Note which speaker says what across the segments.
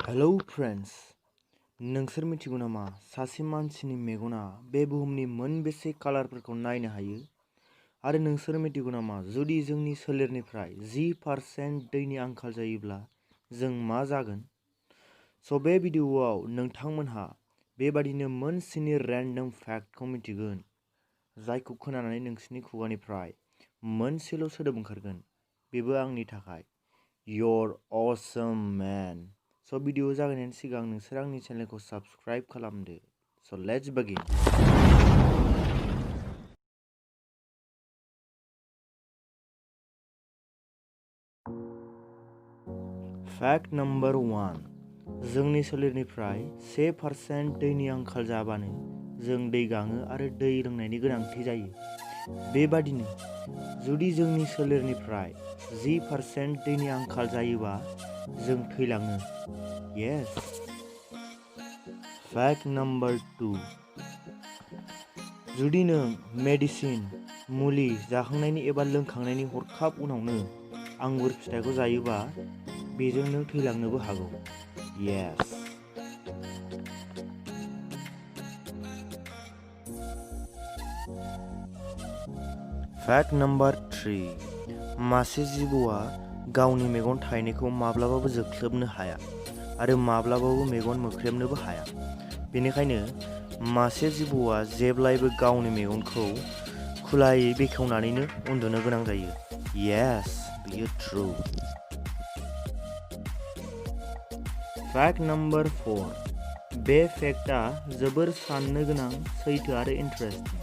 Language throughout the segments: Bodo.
Speaker 1: हेलौ फ्रेन्ड्स, नोंसोर मिथिगौ नामा सासे मानसिनि मेगना बे बुहुमनि मोनबेसे कालारफोरखौ नायनो हायो? आरो नोंसोर मिथिगौ नामा जुदि जोंनि सोलेरनिफ्राय 10% दैनि आंखाल जायोब्ला जों मा जागोन? बे भिडिअआव नोंथांमोनहा बेबादिनो मोनसेनि रेन्डम फैक्टखौ मिथिगोन, जायखौ खोनानानै नोंसोरनि खुगानिफ्राय मोनसेल' सोदोब ओंखारगोन, बेबो आंनि थाखाय "You're awesome man"। भिडिअ जागायनायनि सिगां नोंसोर आंनि चेनेलखौ साबस्क्राइब खालामदो। Let's begin. Fact number 1। जोंनि सोलेरनिफ्राय 1% दैनि आंखाल जाबानो जों दै गाङो आरो दै लोंनायनि गोनांथि जायो। बेबादिनो जुदि जोंनि सोलेरनिफ्राय 10% दैनि आंखाल जायोबा जों थैलाङो। येस। Fact number 2। जुदि नों मेडिसिन मुलि जाखांनायनि एबा लोंखांनायनि हरखाब उनावनो आंगुर फिथाइखौ जायोबा बेजों नों थैलांनोबो हागौ। येस। Fact number 3। मासे जिबौआ गावनि मेगन थाइनैखौ माब्लाबाबो जोख्लोबनो हाया आरो माब्लाबाबो मेगन मोख्रेबनोबो हाया। बेनिखायनो मासे जिबौआ जेब्लायबो गावनि मेगनखौ खुलायै बेखेवनानैनो उन्दुनो गोनां जायो। येस, बेयो ट्रु। Fact number 4। बे फेक्टआ जोबोर साननो गोनां, सैथो आरो इन्टारेस्टिं।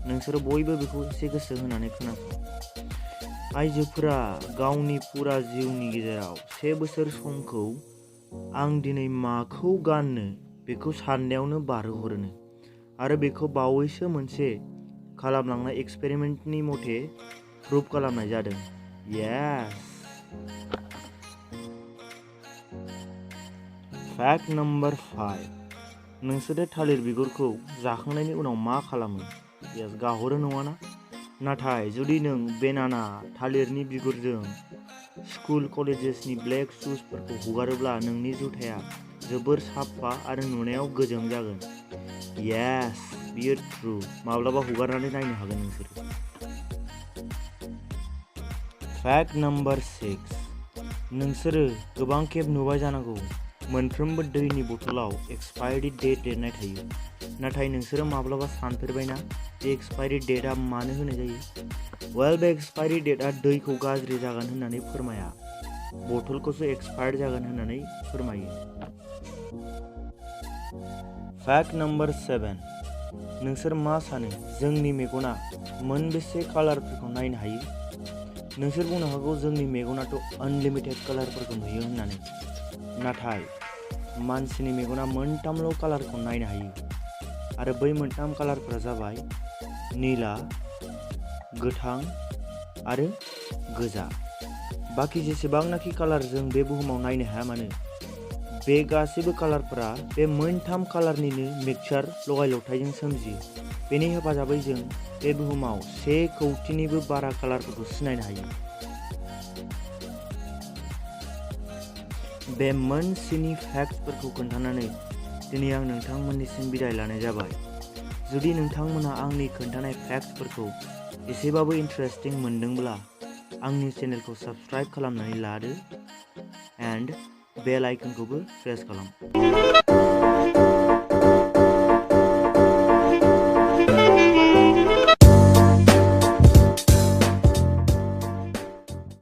Speaker 1: नोंसोर बयबो बेखौ एसे गोसो होनानै खोनासं। आइजोफोरा गावनि फुरा जिउनि गेजेराव 1 बोसोर समखौ आं दिनै माखौ गाननो बेखौ साननायावनो बारहोहरोनो, आरो बेखौ बावैसो मोनसे खालामलांनाय एक्सपेरिमेन्टनि मथे प्रुभ खालामनाय जादों। येस। Fact number 5। नोंसोरो थालिर बिगुरखौ जाखांनायनि उनाव मा खालामो? येस, गाहरो नङाना? नाथाय जुदि नों बेनाना थालिरनि बिगुरजों स्कुल कलेजेसनि ब्लेक शुजफोरखौ हुगारोब्ला नोंनि जुथाया जोबोर साफा आरो नुनायाव गोजों जागोन। येस, बेयो ट्रु। माब्लाबा हुगारनानै नायनो हागोन नोंसोरो। Fact number 6। नोंसोरो गोबां खेब नुबाय जानांगौ, मोनफ्रोमबो दैनि बथलाव एक्सपायरि डेट लिरनाय थायो। नाथाय नोंसोरो माब्लाबा सानफेरबायना बे एक्सपायरि डेटआ मानो होनाय जायो? बे एक्सपायरि डेटआ दैखौ गाज्रि जागोन होननानै फोरमाया, बथलखौसो एक्सपायर्ड जागोन होननानै फोरमायो। Fact number 7। नोंसोर मा सानो जोंनि मेगना मोनबेसे कालारफोरखौ नायनो हायो? नोंसोर बुंनो हागौ जोंनि मेगनाथ' अनलिमिटेड कालारफोरखौ नुयो होननानै। नाथाय मानसिनि मेगना मोनथामल' कालारखौ नायनो हायो, आरो बै मोनथाम कालारफोरा जाबाय निला, गोथां आरो गोजा। बाखि जेसेबांनाखि कालार जों बे बुहुमाव नायनो हाया मानो, बे गासैबो कालारफोरा बे मोनथाम कालारनिनो मिक्सचार लगाय-लथायजों सोमजियो। बेनि हेफाजाबै जों बे बुहुमाव 1 कौटिनिबो बारा कालारफोरखौ सिनायनो हायो। बे मोनसेनि फैक्टफोरखौ खोन्थानानै दिनै आं नोंथांमोननिसिम बिदाय लानाय जाबाय। जुदि नोंथांमोनहा आंनि खोन्थानाय फैक्टफोरखौ एसेबाबो इन्टारेस्टिं मोनदोंब्ला आंनि चेनेलखौ साबस्क्राइब खालामनानै लादो एन्ड बेल आइकनखौबो प्रेस खालाम।